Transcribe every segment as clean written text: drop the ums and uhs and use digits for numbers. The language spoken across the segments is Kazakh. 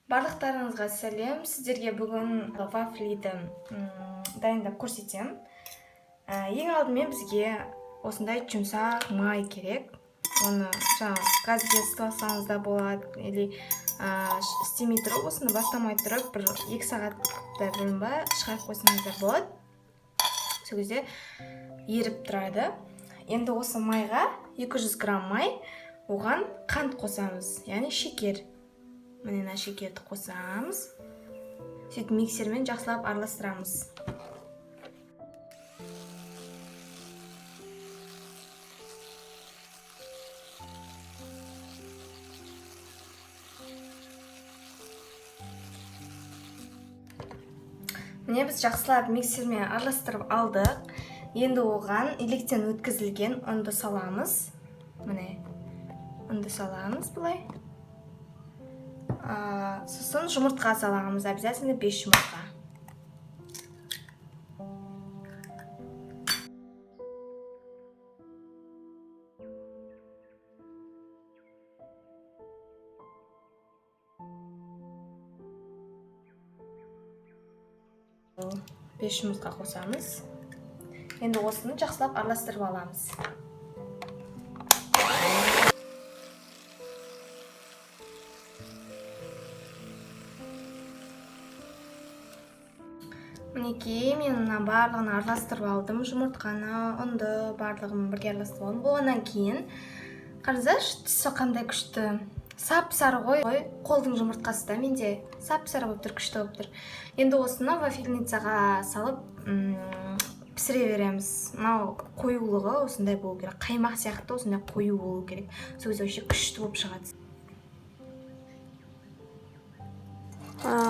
Барлықтарыңызға сәлем! Сіздерге бүгін вафлиді дайындап көрсетемін. Ең алдымен бізге осындай жұмсақ май керек. Оны жаңағы газге ысытып да болады или істемей тұрып, осыны бастамай тұрып, 1-2 сағаттай бұрын ба шығарып қойсаңыздар болады. Сол кезде еріп тұрады. Енді осы майға 200 грамм май, оған қант қосамыз, яғни шекер. Міне, мына шекерді қосамыз. Сөйтіп, миксермен жақсылап араластырамыз. Міне, біз жақсылап миксермен араластырып алдық. Енді оған електен өткізілген ұнды саламыз. Міне, ұнды саламыз былай. Сосын жұмыртқа саламыз, обязательно 5 жұмыртқа. 5 жұмыртқа қосамыз. Енді осыны жақсылап араластырып аламыз. Мінекей, мен мына барлығын араластырып алдым. Жұмыртқаны, ұнды, барлығын бірге араластырып алдым. Болғаннан кейін, қараңыздаршы, түсі қандай күшті, сап сары ғой. Қолдың жұмыртқасы да менде сап сары болып тұр, күшті болып тұр. Енді осыны вафельницаға салып пісіре береміз. Мынау қоюлығы осындай болу керек, қаймақ сияқты осындай қою болу керек. Сол кезде вообще күшті болып шығады.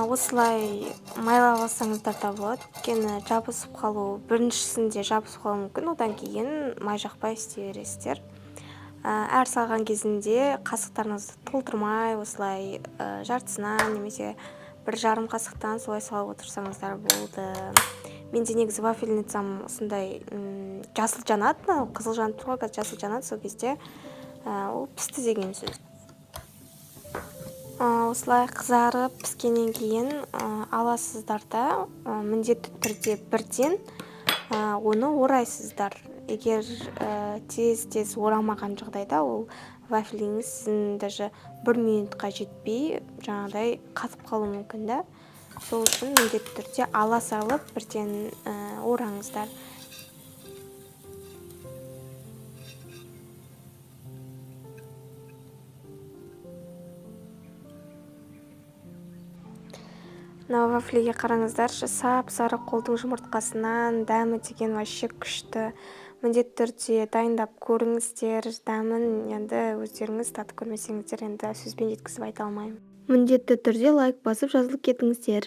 Осылай майлап алсаңыздар да болады, өйткені жабысып қалу, біріншісінде жабысып қалуы мүмкін. Одан кейін май жақпай істей бересіздер. Әр салған кезінде қасықтарыңызды толтырмай, осылай жартысынан немесе 1,5 қасықтан солай салып отырсаңыздар болды. Менде негізі вафельницам осындай жасыл жанады. Мынау қызыл жанып тұр ғой, қазір жасыл жанады. Сол кезде ол пісті деген сөз. Осылай қызарып піскеннен кейін аласыздар да, міндетті түрде бірден оны орайсыздар. Егер тез тез орамаған жағдайда, ол вафлиңіз сіздің даже бір минутқа жетпей, жаңағыдай қатып қалуы мүмкін да. Сол үшін міндетті түрде ала салып бірден ораңыздар. Мына вафлиге қараңыздаршы, сап сары қолдың жұмыртқасынан. Дәмі деген вообще күшті. Міндетті түрде дайындап көріңіздер. Дәмін енді өздеріңіз татып көрмесеңіздер, енді сөзбен жеткізіп айта алмаймын. Міндетті түрде лайк басып, жазылып кетіңіздер.